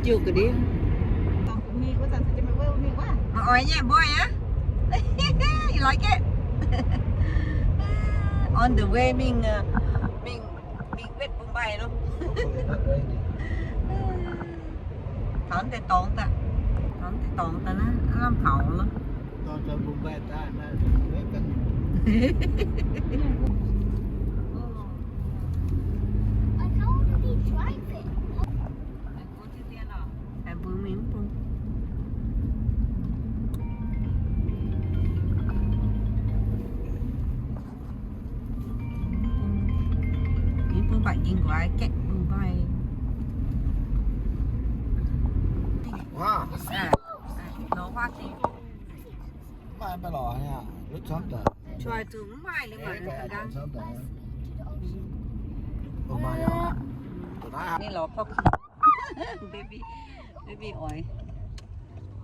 Jiu ga'ndiev. Maiv oix nyei, boy aqv. You like it? On the way mingh, mingh, mingh wetv mbong mbaih loh. Taux deix dorngx daaih, taux deix dorngx daaih naaiv, lamh taux loh. Aengx mbuo mingh mv bung. Mingh bung baac ging nqoi gaeqv bung nqoi. Try to mv maaih liuz mangc gaax. Ninh lorz Pocky. Baby, baby oix,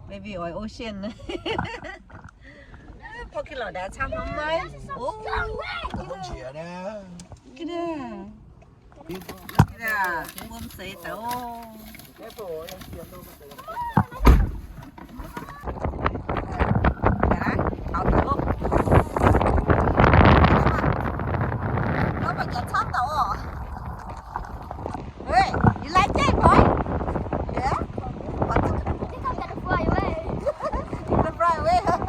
baby oix ocean. Pocky lorz daaih camv hnangv maiv. Wuom seix daaih. Hey, you like that, boy? Yeah? Think I'm gonna fly away. You're gonna fly away, huh?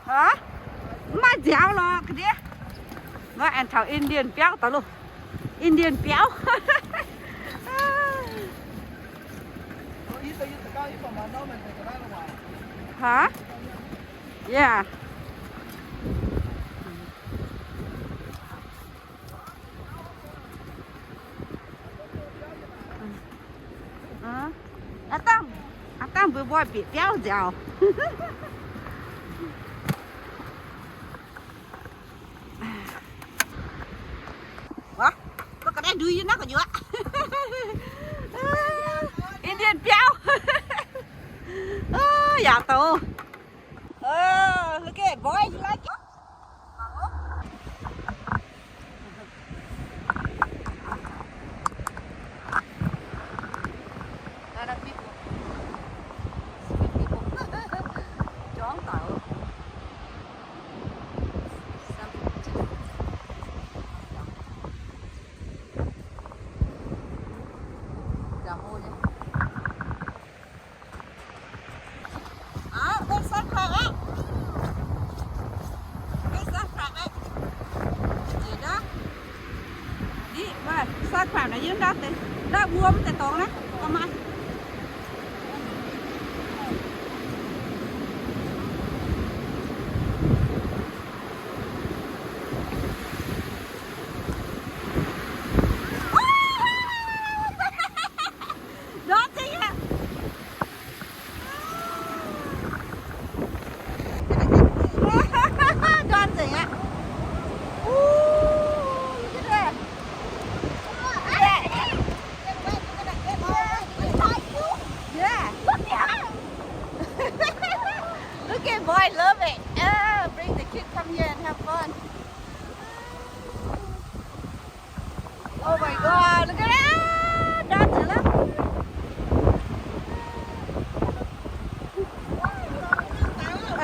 Hov, mv maaih nziaaux lorqc ga'ndiev. Nor aengx taux Indian biauv daaih loh. Indian biauv. Hov? Yeah. Aav dangh, aav dangh mbuo mbuo bieqc biauv nziaaux. Wuov, mbuo ga'naaiv nduov yie naaiv gu'nyuoz. Indian biauv. Yaac douz. Look at boy, you like it? Aa, mbuo subscribe aqv. Mbuo subscribe aqv. Jiex ndau. Ndiev, subscribe naaiv yiem ndau deix, ndau wuom deix dorngx naaiv, ga'maah. Ndortv nzengc aqv. Ndortv nzengc aqv. Ooh, look at that. Yeah. Look at boy, love it. Ah, bring the kid come here and have fun. Oh my God, look at that. Ndortv nzengc aqv.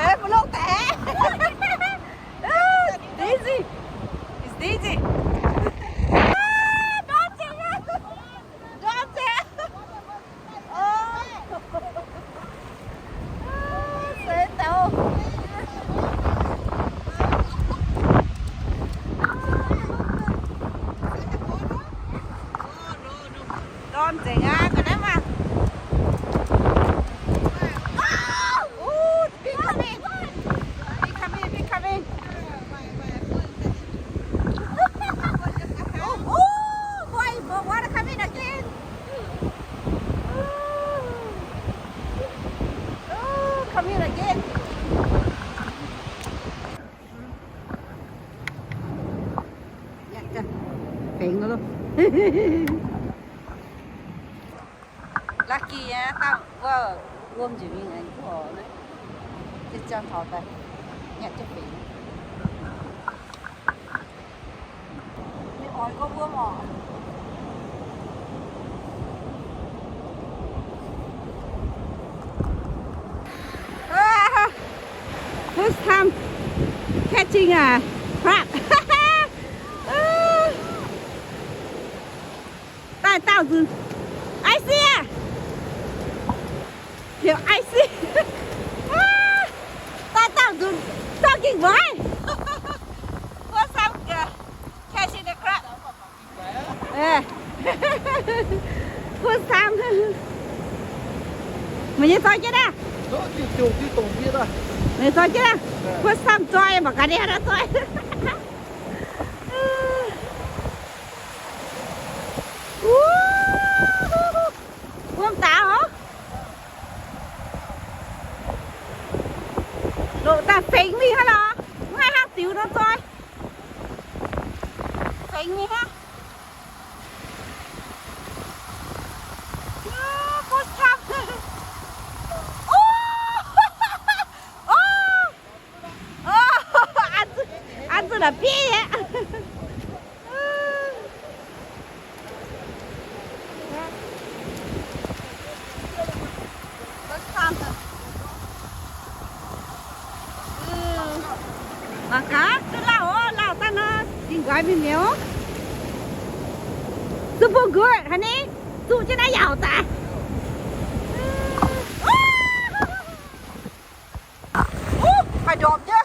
Eix, mbuo longc deix. Dizzy. It's dizzy. Ah, ndortv nzengc aqv. Ndortv nzengc aqv. Oh. Seix douz. Fengx loh. Lucky aqv, dauh wuov wuom njiec mingh aengx duqv oc. Zinh ziangh taux daaih, nyanc jienv fengx. Mingh oix gorx wuom oc. First time catching a crab. Daaih dauh nzunc, I see. Heuc I see. Daaih dauh nzunc, dauh ging mbuo. First time catching the crab. First time. Meih nyei zoi jienv aqv. Meih nyei zoi jienv aqv. First time zoi mangc gaax ninh haaix nor zoi. Wuom daaih oc. Loqc daaih fengx mingh hnangv nor, mv haih hnangv ziux nor zoi. Fengx mingh hnangv. First time. An zuqc la'bieiv aqv. Mangc gaax, duqv lauh orv, lauh daaih nor, dingh nqoi mingh mi'aqv. Super good, honey. Zuqc jienv naaiv yaauc daaih. Haih ndorpc nyei.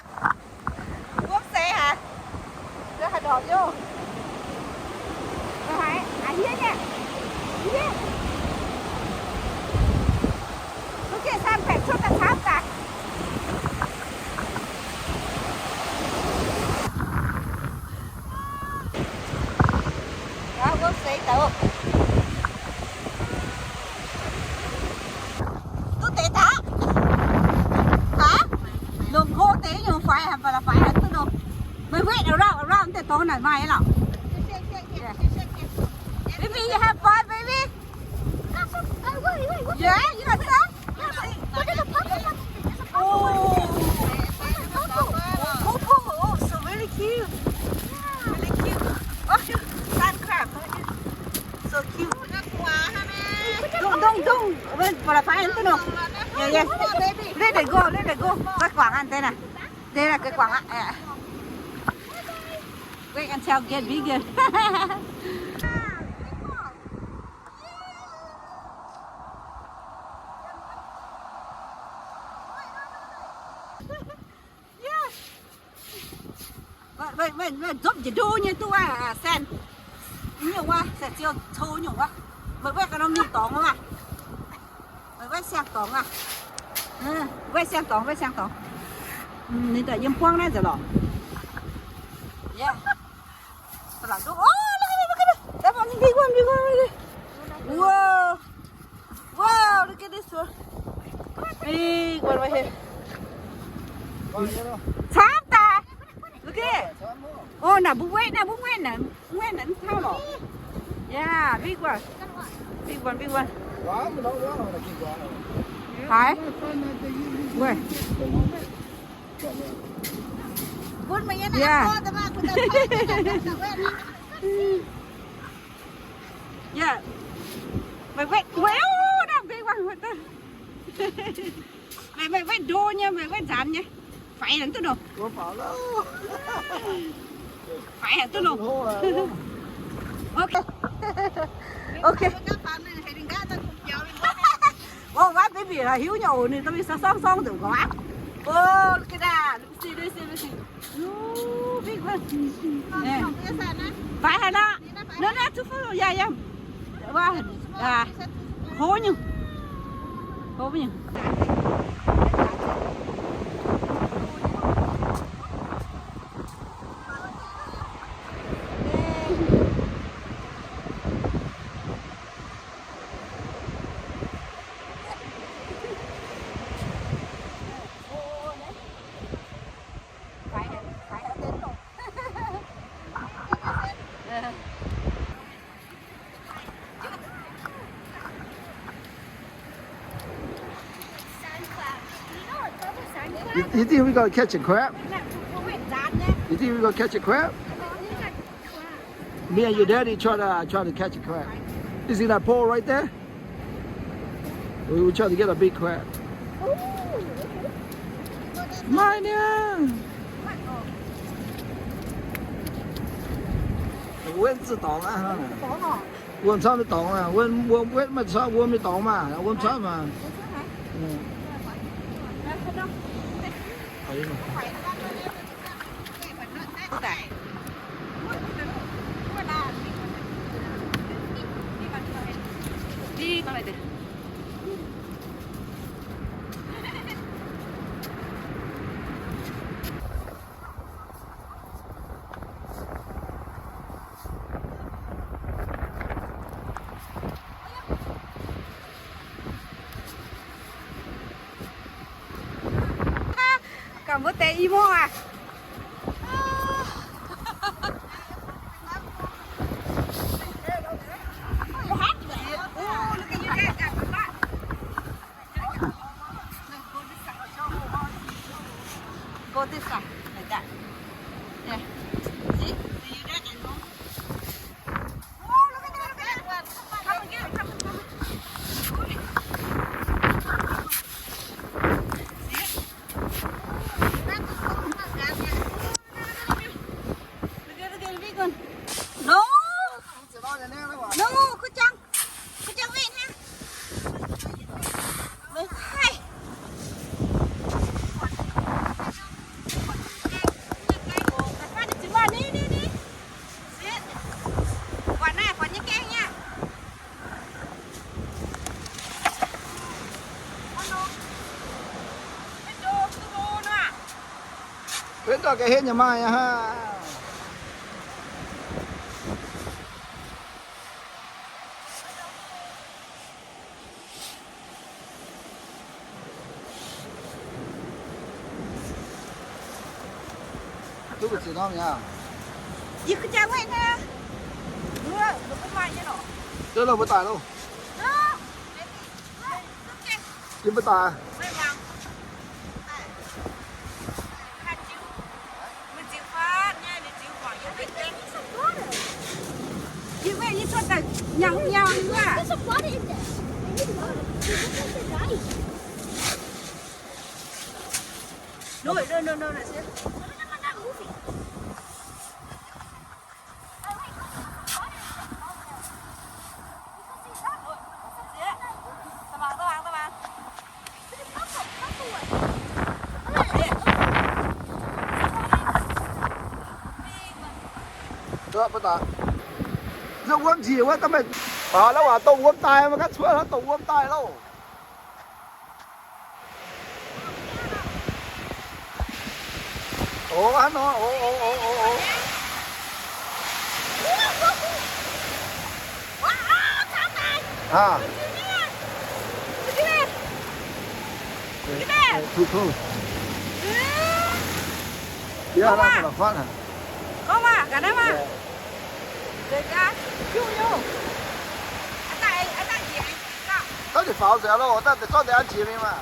Wuov seix haic. Haih ndorpc nyei. Haiz, haiz hniev nyei. Hniev. Duqv gengh camv baeqc cuotv daaih camv daaih. Wuov seix daaih. Duqv deix daaih. Haaix? Longc hlo deix nyungc faix haic, ba'laqc faix haic duqv nor. Meih wetv around, around deix dongh naaic maaih lorqc. Baby, you have fun, baby? Yeah, you have fun? Oh, purple. Oh, so very cute. Very cute. Oh, sand crab. So cute. Don't, don't, don't. Wait for the fire, don't know. Yeah, yes. Let it go, let it go. Guai guangc aqv, deix naaic. Deix naaic guai guangc aqv. Wait until get bigger. Meih, meih, meih nzopv njiec ndo nyei duqv wuov, Saeng. Nyungc wuov, Saeng Ziou cou nyungc wuov. Meih wetv ga'norm mingh dorngx wuov. Meih wetv siang-dorngx aqv. Wetv siang-dorngx, wetv siang-dorngx. Ninh daaih yiem buangv naaiv nzengc lorqc. Yeah. Whoa. Wow, look at this one. Big one right here. Camv daaih. Look at it. Oh, naaic mbuo wetv, naaic mbuo wetv, naaic mbuo wetv naaic mv camv lorqc. Yeah, big one. Big one, big one. Haiz. Wetv. Yeah. Yeah. Meih wetv, wetv, oh, naaic big one. Meih, meih wetv ndo nyei, meih wetv nzaanx nyei. Faix haic duqv nor. Faix haic duqv nor. Okay. Okay. Oh, wuov baby la'hiuv nyei oc, ninh dorh mingh sorng sorng nzengc gorngv aqv. Oh, look at that. Let me see, let me see, let me see. Ooh, big one. Faix haic nor. No, no, too far. Yeah, yeah. Wow. Yeah. Hov nyungc. Hov nyungc. You, you think we gonna catch a crab? You think we gonna catch a crab? Me and your daddy try to, try to catch a crab. You see that pole right there? We, we try to get a big crab. Mine, yeah. Wuom zinh dorngx aqv. Wuom camv nyei dorngx aqv. Wuom, wuom, wuom maiv camv, wuom nyei dorngx maah. Wuom camv maah. Mm. Gauh mbuo deix i mungv aqv. Go this side, like that. Yeah. See? Oh, look at that, look at that. Come again, come, come. See? Look at, look at the big one. No. No, kuv jang. Kuv jang wetv hnangv. Mv haih. Buatc naaiv, buatc nyei gaengh nyei. Benx dorh ga'hlen yaac maaih aqv haah. Duqv ga'ziex norm mi'aqv. Yie kuv jaa wetv hnangv. Duqv loh mbuo daaih loh. Yie mbuo daaih. No, no, no, no, no. Nzunc wuom njiec wuov, daaih maiv baac la'waac dongh wuom daaih, maiv ganh cuotv dongh wuom daaih loh. Ov, hnangv nor, ov, ov, ov, ov, ov. Aa. Too close. Yie hnangv naaiv la'faqv hnangv. Gorngv maah, ga'naaiv maah. Deix gaax, hiuv nyungc. Aa daaih, aa daaih njiec. Gorngv deix faaux nzengc loh, daaih deix zorqv deix an jiex mingh maah.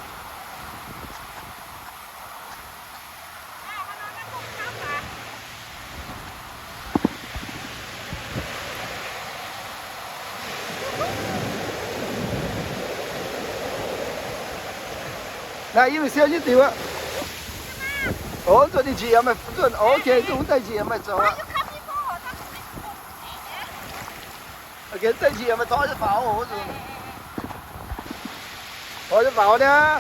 Naaiv yie mingh siou nyei diuc aqv. Ov, nzunc ninh njiec yaac maaih, nzunc, ov, ok, nzunc wuov daaih njiec yaac maaih zoux aqv. Ok, deix njiec yaac maaih zoux nyei faaux oc, nzunc. Zoux nyei faaux niaa.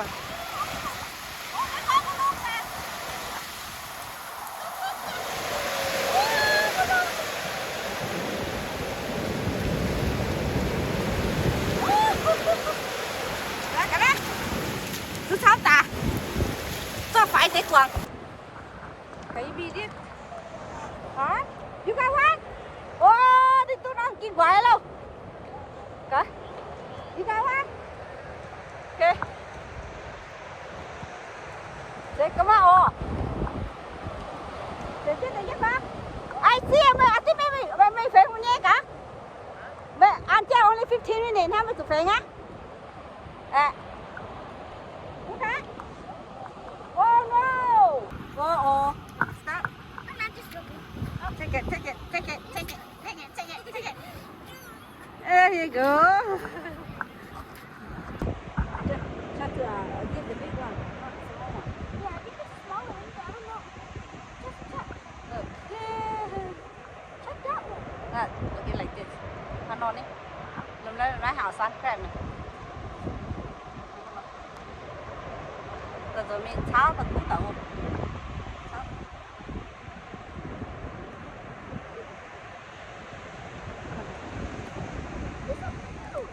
Zuqc camv daaih, zorqv faix deix guangc. Gaax, yie mingh ndiev. Haaix? You got one? Ov, ninh duqv norm ging waaic loh. Gaax, you got one? Okay. Deix ga'mav oc. Deix jienv, deix jienv fai? Ai, zieqv meih, aa, zieqv meih, meih, meih fengx hungh nyei gaax. Meih, until only fifteen minutes hnangv meih zuqc fengx aqv. Aa. Mv gaax. Ov, nor. Take it, take it, take it, take it, take it, take it. There you go. Just, just, uh, get the big one, not the small one. Yeah, I think it's a small one, but I don't know. Just check. Look. Check that one. That, okay, like this. Hang on, eh. Lomh naaiv, naaiv haaix sand crab naaic. Da'zunc mingh caux da'kuv daaih. This is cute.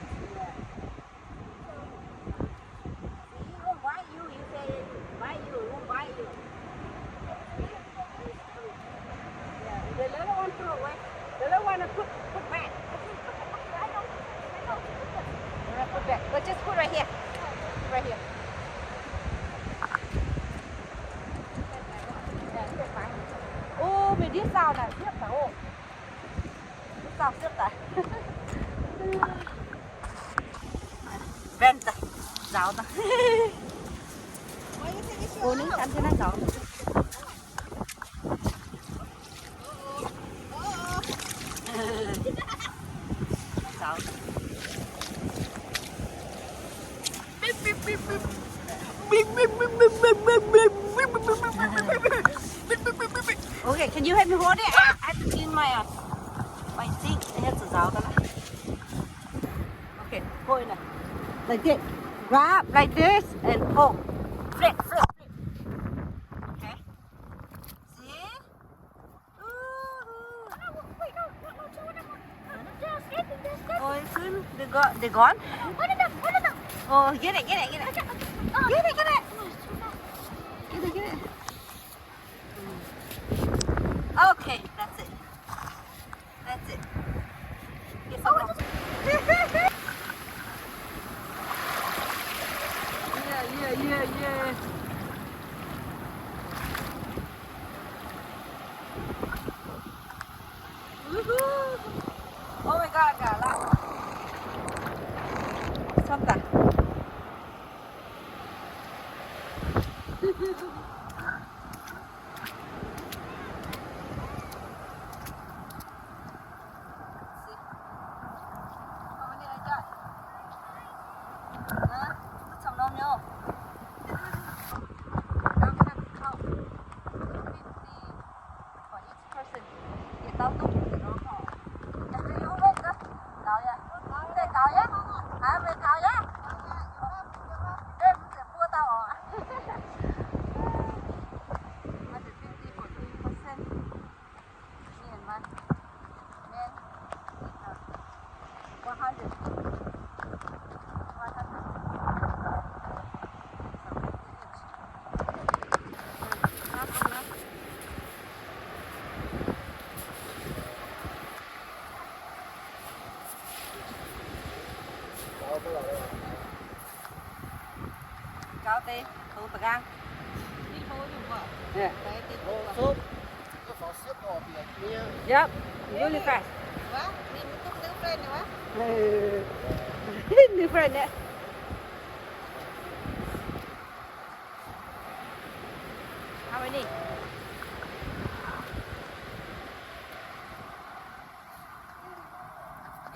See, he won't bite you. You say, "Bite you," he won't bite you. Yeah, the little one throw away. The little one put, put back. Put back. But just put right here. Right here. Oh, mingh ndiev saauh naaic, siepv daaih oc. Siepv daaih. Mbenc daaih, nzaaux daaih. Go ninh gan jienv naaiv nzaaux. Nzaaux. Okay, can you help me hold it? I, I have to clean my, uh, my sink. I have to nzaaux daaih. Okay, hold it. Like this. Grab like this and pull. Flip, flip, flip. Okay. See? Ooh. Oh, it's good. They got, they gone? Oh, get it, get it, get it. Get it, get it. Get it, get it. Okay, that's it. That's it. Get some more. Yeah, yeah, yeah, yeah. Woohoo! Oh my God, got a lot. Something. Person. Yietc dauh duqv yietc norm oc. Gaux yaac, gaux yaac, haiz meih gaux yaac. Mv zeiz buo dauh oc. Hundred fifty for three person. Me and my man. One hundred. One hundred. Gaux deix, taux da'nqaang. Yep, really fast. New friend, eh? How many?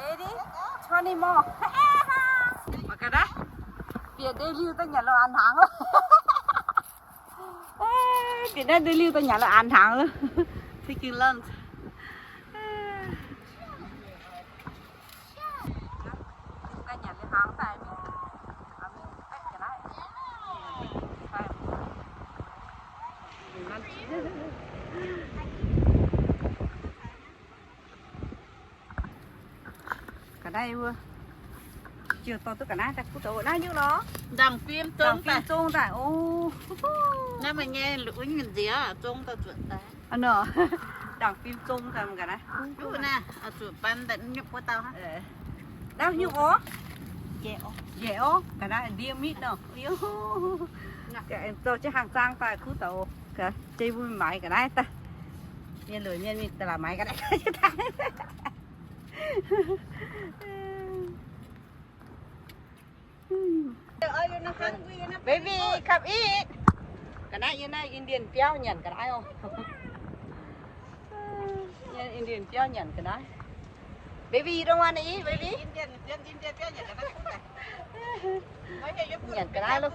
Eighty? Twenty more. Mangc gaax naaiv. Bieqc ndeic-liuh daaih nyanc la'anh hnaangx loh. Bieqc naaiv ndeic-liuh daaih nyanc la'anh hnaangx loh. Taking lunch. Ganh nyanc liuz hnaangx daaih mingh, mingh baeqv ga'naaiv. Ga'naaiv wuov. Ziouc dorh duqv ga'naaiv daaih kuv zoux naaiv nyungc lorz. Ndaangc fim zong daaih. Zong daaih, o. Naaiv meih nyei wuov nziex zong daaih zuotc daaih. Aa, nor. Ndaangc fim zong daaih ga'naaiv. Naaiv zuotc ban daaih nyungc buo dauh hnangv. Naaiv nyungc oc. Njiec oc, ga'naaiv ndie mitv nor. Zoux jienv hnaangx zaang daaih kuv zoux. Zeiz mbuo maaiz ga'naaiv daaih. Mienh lueic mienh mingh da'laatc maaiz ga'naaiv. Baby, come eat. Ga'naaiv yiem naaiv Indian biauv nyanc ga'naaiv oc. Indian biauv nyanc ga'naaiv. Baby, you don't want to eat, baby? Nyanc ga'naaiv loh.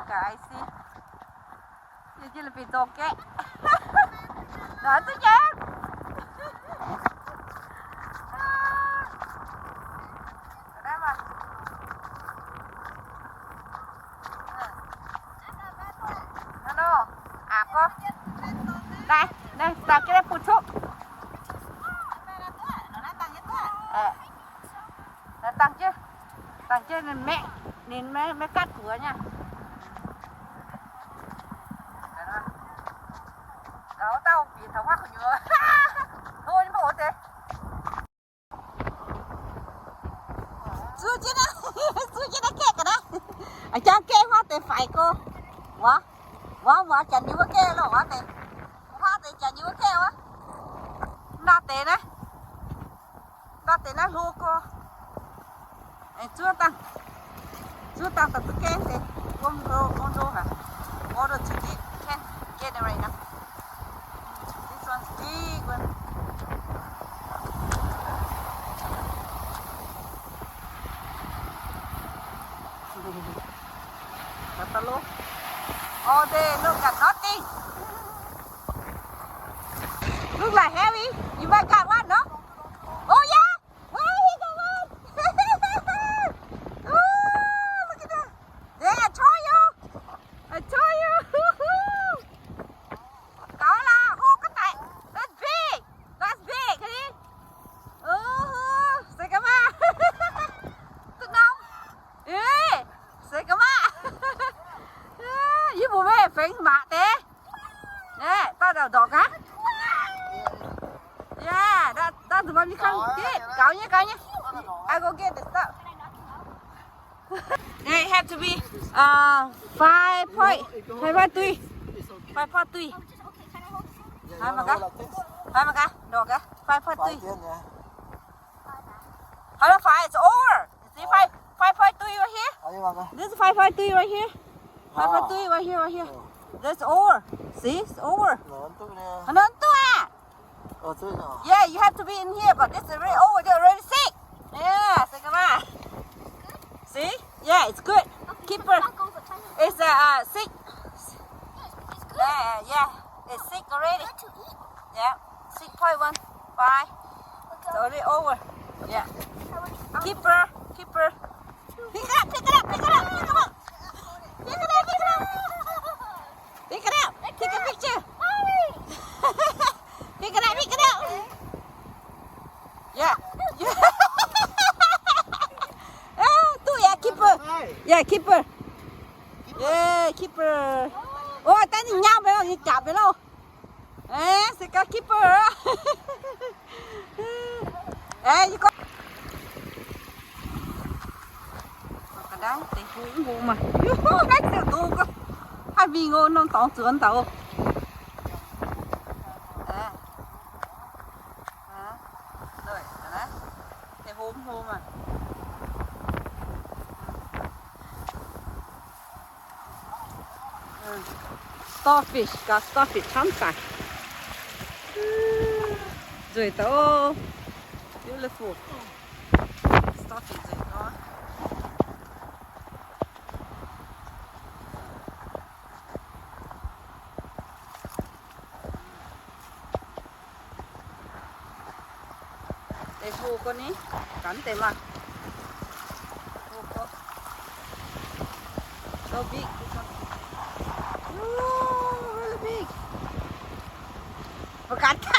Guys, se yie jienv la'bieiv-zorng gaeqv. Nor duqv nyei. Hello, aqc gorx. Naaiv, naaiv dangh jienv naaiv bun cuqv. Naaiv dangh jienv, dangh jienv ninh maeqv, ninh maiv, maiv gaatv buoz nyei. Gaux dauh bieqc taux huaav gu'nyuoz. Hlo nyei mv oc deix. Zuov jienv naaiv, zuov jienv naaiv gaeqv ga'naaiv. A'jang gaeqv huaav deix faix gorx. Wuov, wuov, wuov janx nyei wuov gaeqv loh, wuov deix. Huaav deix janx nyei wuov gaeqv wuov. Naaiv deix naaiv. Naaiv deix naaiv hlo gorx. Zuov dangh, zuov dangh daaih zuov gaeqv deix. Wuom hlo, wuom hlo haic. Water too deep. Can't get it right now. This one's big one. Buffalo. All day look at nothing. Look like heavy. You might got one, no? Oh yeah. Wow, he got one. Ooh, look at that. Yeah, I told you. I told you. Gaux laac, hlo ga'naaiv. That's big. That's big, honey. Ooh, se ga'maah. Duqv norm. Ih, se ga'maah. Yie mbuo maiv fengx mangc deix. Naaiv, dauh ndorqc gaax. Yeah, that's, that's the one we come get. Gaux nyei, gaux nyei. I go get the stuff. They have to be, uh, five point, five point three. Five point three. Haaix mangc gaax? Haaix mangc gaax? Ndorqc gaax. Five point three. Hello, five, it's over. You see five, five point three right here? This is five point three right here. Five point three right here, right here. That's over. See, it's over. Haaix nor duqv aqv? Yeah, you have to be in here, but this is already over. They're already sick. Yeah, sick of that. See? Yeah, it's good. Keeper. It's uh, uh sick. Yeah, yeah. It's sick already. Yeah. Six point one five. It's already over. Yeah. Keeper, keeper. Pick it up, pick it up, pick it up, pick it up. Pick it up, pick it up. Pick it up. Take a picture. Pick it up, pick it up. Yeah. Ah, duqv, yeah, keeper. Yeah, keeper. Yeah, keeper. Ôi, tao ninh nyau maiv lorh, ninh jaax maiv lorh. Aa, se gaax keeper. Aa, yie gorngv ga'naaiv deix hlo mv hlo maah. Naaiv ziouc ndo gau. Haih mingh o, norm dorngx zuonx daaih o. Aa, deix hlo mv hlo maah. Starfish, got starfish camv daaih. Nzueic daaih o. Beautiful. Starfish nzueic daaih. Deix hlo gorqv ni, ganh deix maah. Hlo gorqv. So big, this one. Ooh, really big. Mv ganh gauh.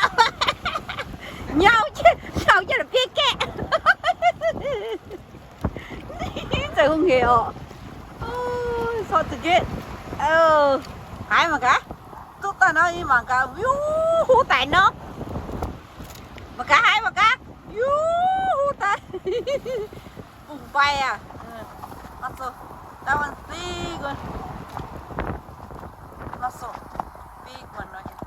Nyau jienv, nyau jienv la'bieiv gaeqv. Zoux hungh hec orqc. Sortv zuqc jienv. Haiz mangc gaax. Duqv daaih nor, yie mangc gaax, wiuv huv daic nor. Mangc gaax, haiz mangc gaax, wiuv huv daic. Bungh mbai aqv. Mussel. That one big one. Mussel. Big one right here.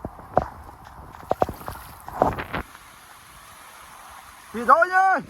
Big dog, yeah.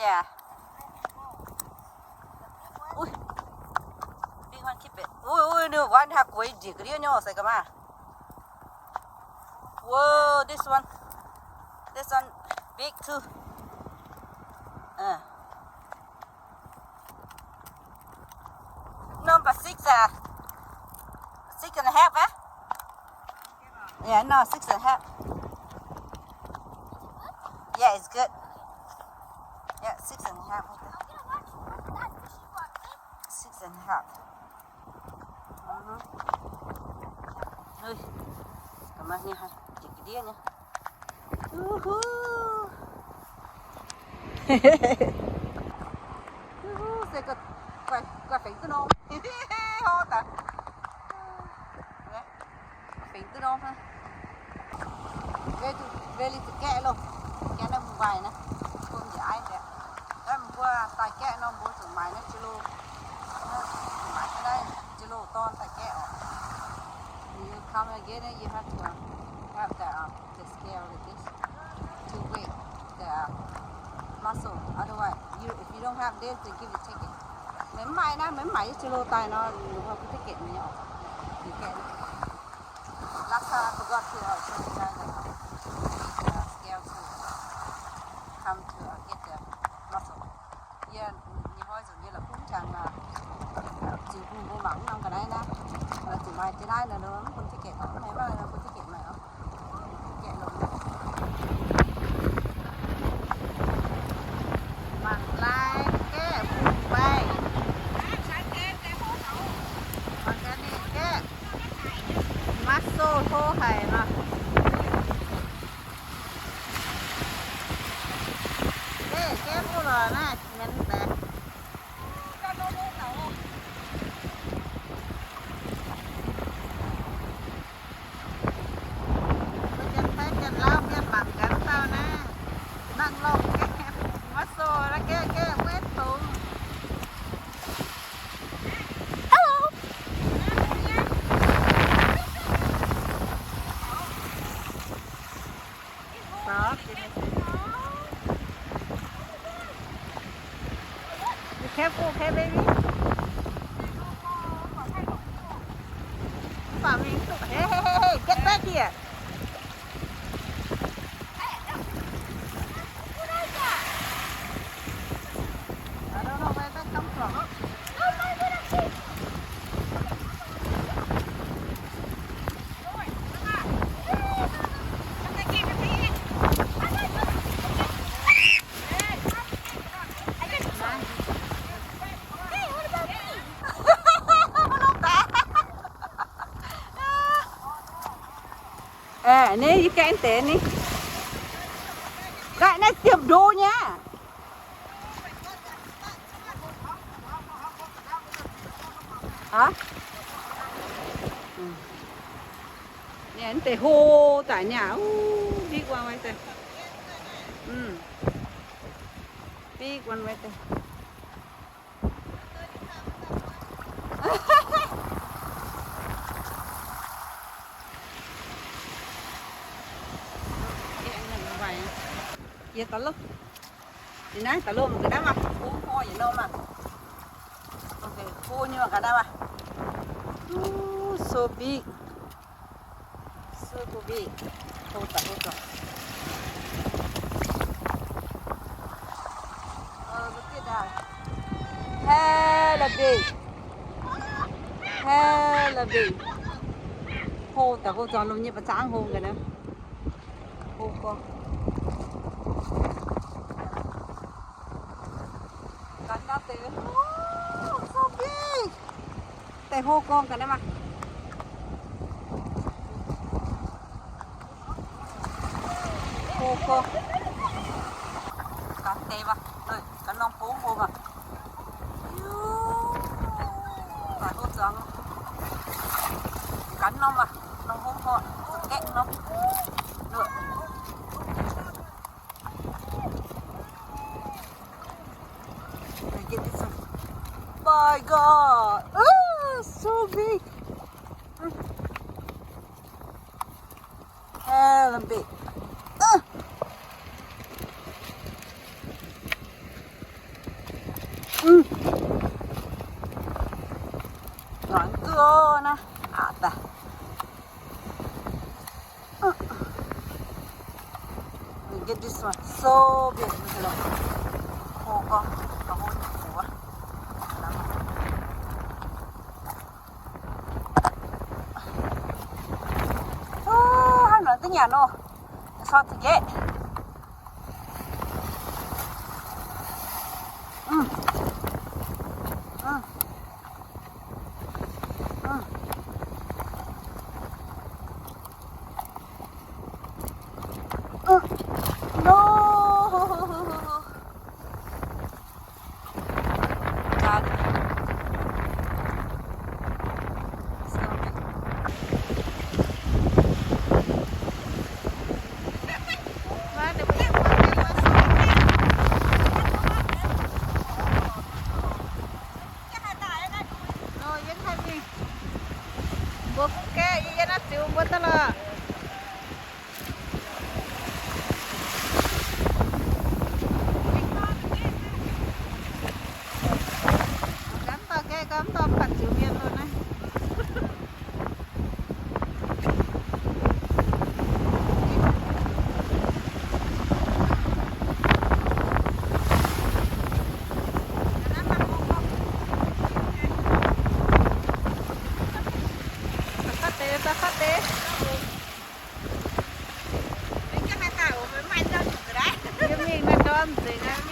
Yeah. Ui. Big one, keep it. Ui, ui, no, one haq gueix njiec ga'ndiev nyei, sai ga'maah. Whoa, this one. This one big too. Uh. Number six, uh, six and a half, eh? Yeah, no, six and a half. Yeah, it's good. Yeah, six and a half. Six and a half. Hơi, ga'maah nyei haic, jiex ga'ndiev nyei. Wuhu. Wuhu, se gu'nguaaic, gu'nguaaic fingx duqv norm. Hov daaih. Fingx duqv norm hnangv. Very, very to gaeqv loh. Gaeqv naaiv mbuo mbaih naaiv, bun njiec aiv deix. Naaiv mbuo daaih gaeqv nor mbuo zuqc maaiz naaiv jiex loh. Maaiz naaiv jiex loh dorn daaih gaeqv oc. When you come again, then you have to have the, uh, the scale like this to weigh the mussel. Otherwise, you, if you don't have this, they give you ticket. Meih mv maaih naaiv, meih mv maaih jiex loh daaih nor, you have to ticket meih oc. You can. Last time I forgot to, uh, show you guys, uh, the scale to come to, uh, get the mussel. Yie, yie hnoi nzunc yie la'kuqv jangx, zuqc bun mbuo mangc norm ga'naaiv naaiv. Zuqc maaih jiex naaiv nor, mv bun ticket, mv maaih mv bun ticket maaih oc. Ticket longx. Mangc laaix gaeqv bungx mbaih. Mangc gaax ninh gaeqv. Mussel hlo haic nor. Ê, gaeqv buv lorz naaiv, mienh deix. Mbuo janx-Taiv janx-Lauv mienh mangc gaax dauh naaiv, nangh lorh gaeqv, mussel naaiv gaeqv, gaeqv maiv dungx. Be careful, okay, baby? Hey, hey, hey, hey, get back here. I don't know where that come from. Ê, ni, yie gaeqv deix ni. Gaeqv naaiv ziepc ndo nyei. Aa? Ni deix hlo daic nyei. Uu, big one right there. Mm. Big one right there. Yie taux lov. Yie naaiv taux lov mangc gaax naaiv maah, kuv hlo yietc norm maah. Okay, kuv Ga'naaiv maah. Ooh, so big. So big. Hold on, hold on. Oh, look at that. Hella big. Hella big. Hold on, hold on. Lomh nyei ba'zangv hlo ga'naaiv. Hlo gorx. Ga'naaiv deix. Ooh, so big. Deix hlo gorx ga'naaiv maah. Hlo gorx. Ga'naaiv deix maah. Ga'naaiv norm hlo hlo maah. Ga'naaiv norm maah. Norm hlo hlo. Gaeqv norm. Look at this one. My God. Ooh, so big. Hella big. Uh. Mm. Ngon gaax naaiv. Aqv daaih. Uh. Look at this one. So big. Look at that. Hlo gorx. Ga'hlo nyei fuc. Ooh, hnangv nor da'nyeic nor. It's hard to get. Mm. Mm. Mm. Mm. No. Mbuo gaeqv yie naaiv ziux mbuo daaih lorqc. Gamh dauh gaeqv, gamh dauh buatc ziux mienh loh naaiv. Da'faatv deix, da'faatv deix. Yie mingh naaiv ndorm nzengc aqv.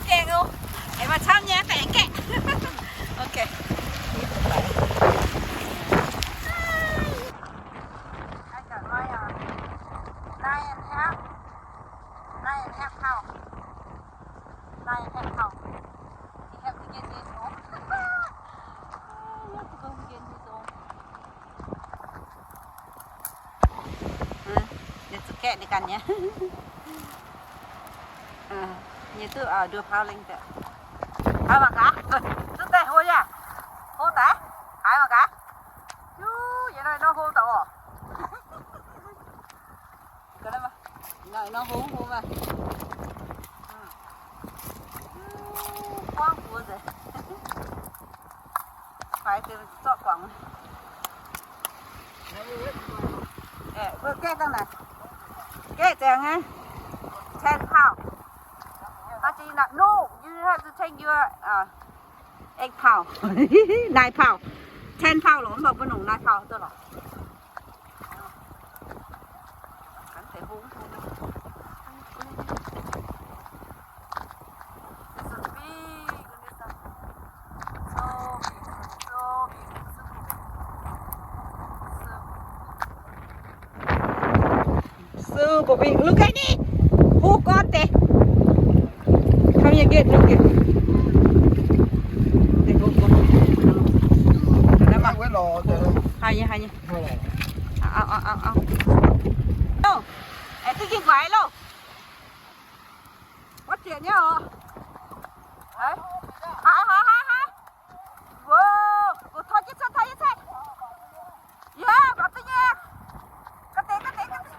Gaengh oc. Aengx maaih camv nyei, gaengh gaeqv. Okay. Nine and a half. Nine and a half pound. Nine and a half pound. He have to get this home. He have to go get his own. Hm, nyic zuqc gaeqv ninh ganh nyei. Nyic duqv nduov pau lengh daaih. Haaix mangc gaax? Duqv daaih hlo yaac. Hlo daaih? Haaix mangc gaax? Yuv, yie nor hlo daaih oc. Nor hlo hlo maah. Buangv buoz nzengc. Faix deix zorqv guangc. Mbuo gaeqv dangh naaic. Gaeqv ziangx aqv. Ten pound. How do you not? No, you have to take your, uh, eight pound. Nine pound. Ten pound loh, mv baac mbuo nongc nine pound duqv lorqc. Super big. Look at it. Hlo gorx deix. Come here, get, look at. Deix hlo gorx. Haaix nyei, haaix nyei. Au, au, au, au. Loh. Aengx duqv yie guaix loh. Wuov ziec nyei oc. Haaix, haaix, haaix, haaix. Wow, tov jienv cuotv, tov jienv cuotv. Yie mbuo duqv nyei. Ga'deix, ga'deix, ga'deix.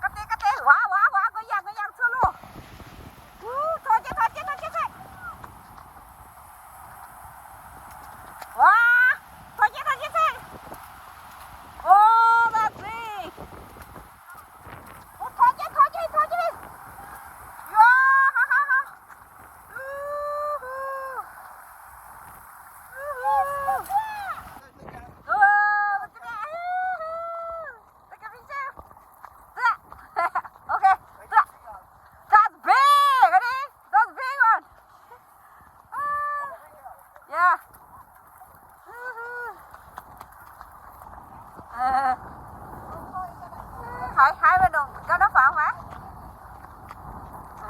Ga'deix, ga'deix. Waac, waac, waac, nqoi yangh, nqoi yangh cuotv loh.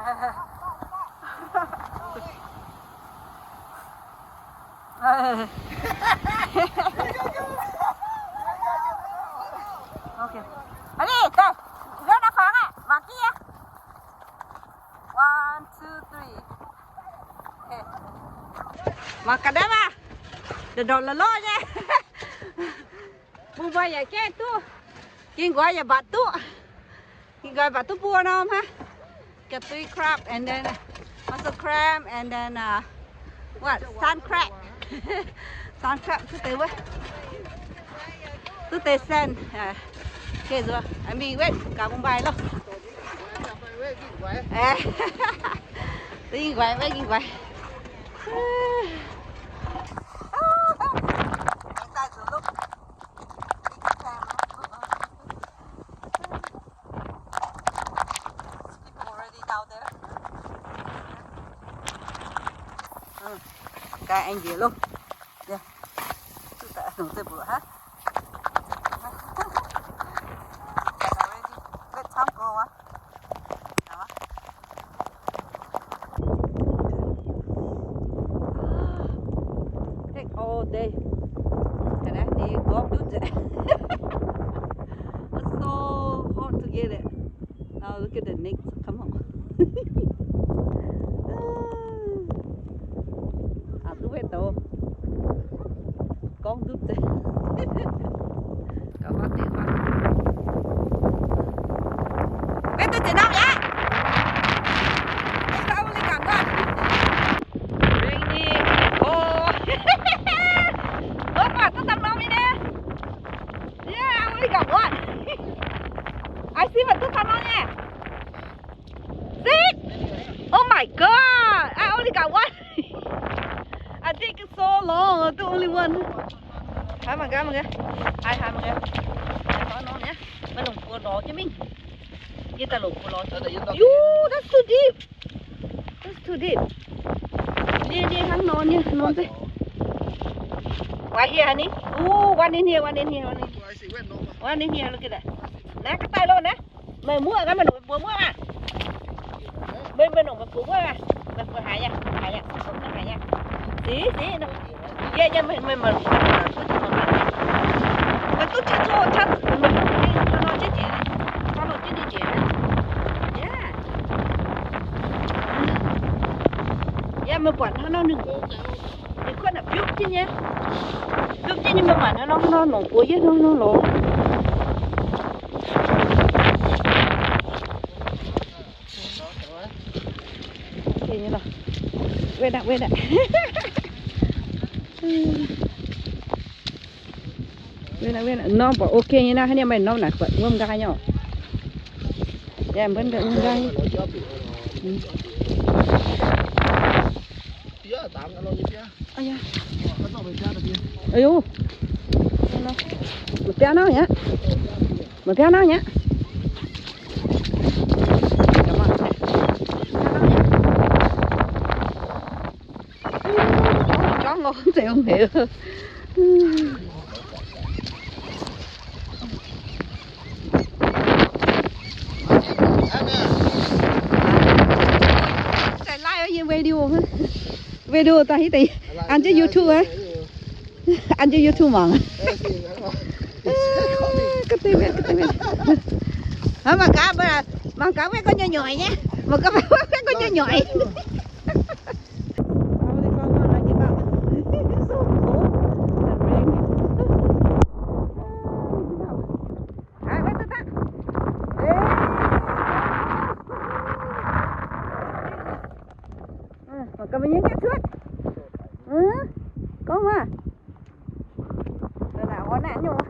Okay. A'nih, daaih, yiem naaiv fangx aqv, mangc gaax. One, two, three. Okay. Mangc gaax naaiv maah. Ndongc ndongc la'lorh nyei. Bun mbuo yaac gaengh duqv. Ging nqoi yaac mbatc duqv. Ging nqoi mbatc duqv buo norm hnangv. Got three crab and then, uh, also crab and then, uh, what? Sand crab. Sand crab duqv deix wuov. Duqv deix sand. Uh, okay, so, I mean, wait, gaax bun mbaih loh. Duqv ging nqoi, wait ging nqoi. People already down there. Gaax aengx njiec loh. Duqv daaih longc zeiv mbuoqc hnangv. Wet camv gorngv wuov. Take all day. And then they go do that. It's so hard to get it. Now look at the next. Come on. Aqc duqv wetv douz. Gorngv duqv deix. Gauh huaav deix huaav. Wetv duqv deix norm yaac. Wetv duqv wuov liuz gauh guanh. Rainy, cold. Ov, mv baac duqv dangh norm nyei. Yeah, I only got one. I see, but duqv dangh norm nyei. Six? Oh my god! I only got one. I think it's so long. Duqv only one. Haaix mangc gaax, mangc gaax. Haaix, haaix mangc gaax. Haaix norm nyei. Maaih longc buoz lorz jienv mingh. Yie daaih longc buoz lorz jienv. Yoo, that's too deep. That's too deep. Nie, nie hnangv nor, nie norm zeiv. Right here, honey. Ooh, one in here, one in here, one in here. One in here, look at that. Naaiv ga'daaih loh naaiv. Meih muoqv gaax, meih longc buoz muoqv aqv. Meih, meih longc meih buoz muoqv aqv. Meih buoz haaix yaac, haaix yaac, haaix yaac. Sic, sic, yie, yie, meih, meih, meih, meih duqv qaqv, qaqv, meih duqv qaqv nor jienv jiex, qaqv nor jienv jiex. Yaac, yaac meih buatc hnangv nor ninh, ninh kuotv naaic biopv jienv nyei, biopv jienv nyei meih buatc hnangv nor, hnangv nor longc buoz yietv hnangv nor lorz. Wait aqv, wait aqv. Wait aqv, wait aqv. Norm mv baac ok nyei naaiv, haaix nyungc maaih norm naaic buatc wuom nqaai nyei oc. Yaac mbuo wuom nqaai. Aiyo, maiv biauv nauv nyei aqv. Maiv biauv nauv nyei aqv. Gorngv, gorngv nor zeiz ong heix. Zai live yie video, video daaih hitv deix an jienv YouTube aqv. An jienv YouTube mangc. Ga'deix wetv, ga'deix wetv. Hnangv mangc gaax, mangc gaax wetv gorngv nyoih nyoih nyei. Mangc gaax wetv gorngv nyoih nyoih. Mangc gaax maiv nyungc ga'cuotv. Gorngv maah. Naaic, naaic, naaic, nyungc.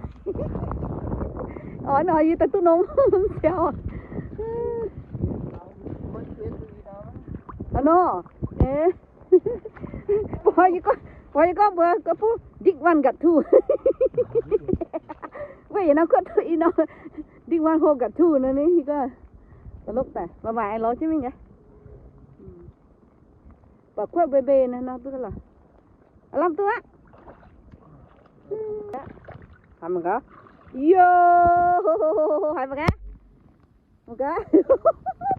Oix nor yie daaih duqv norm siau. A'nor, eh, mbuo yie gorngv, mbuo yie gorngv mbuo, gorngv mbuo dig one got two. Weic yietc norm kuotv duqv i norm, dig one hole got two nor, ninh gorngv, lov daaih, maaih maaih lorz jienv mingh nyei. Baac kuotv mbei mbei naaiv nor duqv lorqc. Lamh duqv aqv. Haiz mangc gaax. Yo, haiz mangc gaax. Mangc gaax.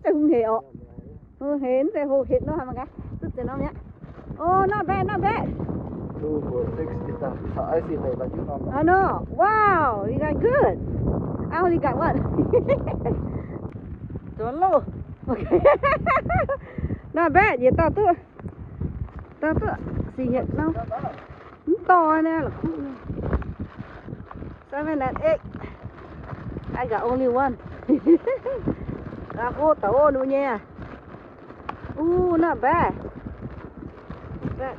Zengc hungh hec orqc. Heix, mv zeiz hov hetv nor, mangc gaax, duqv ziex norm mi'aqv. Oh, not bad, not bad. Two for six is the, I see, like, you know. I know. Wow, you got good. I only got one. Zuonx loh. Okay. Not bad, yietc dauh duqv. Dauh duqv sic hietc norm. Mv dorh naaiv la'kuqv. Seven and eight. I got only one. Gaax, hov taux ov nu nyei. Ooh, not bad. Bad.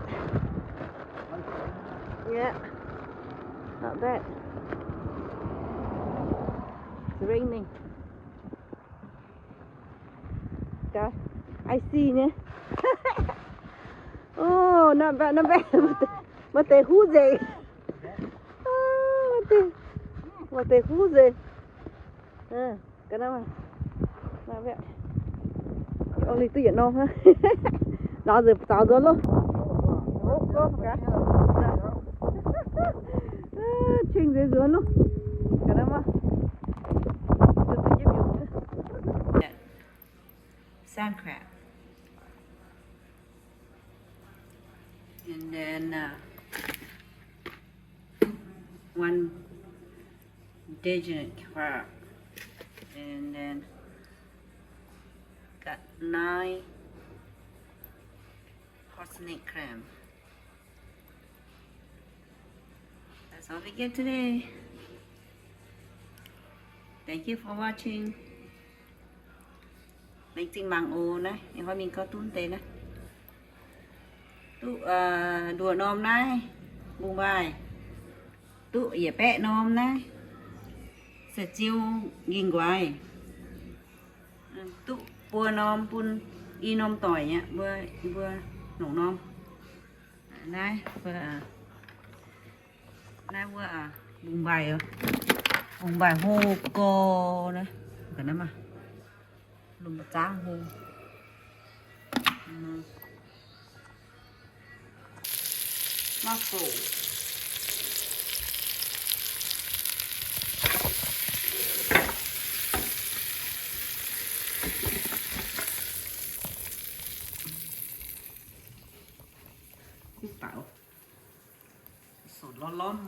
Yeah. Not bad. It's raining. Gaax, I see nyei. Oh, not bad, not bad. Maaih deix huv nzengc. Maaih deix, maaih deix huv nzengc. Ga'naaiv maah. Not bad. Only duqv yietc norm hnangv. Nor nzengc zaux nzuonx loh. Ceng nzengc nzuonx loh. Ga'naaiv maah. Sand crab. And then, uh, one indigenous crab. And then got nine arsenic clam. That's all we get today. Thank you for watching. Laengz zingh mangc oc naaiv, ih hnoi mingh gauh duqv deix naaiv. Duqv, uh, nduoqc norm naaiv, mbungv mbaaih. Duqv yietc baeqv norm naaiv, se ziou ging nquaix. Duqv buo norm bun i norm doic aqv, mbuo, mbuo longc norm. Naaiv, naaiv wuov, mbungv mbaaih, mbungv mbaaih hlo gorx naaiv, ga'naaiv maah, lungh zaangv hlo. Mussel. Mussel lorm lorm.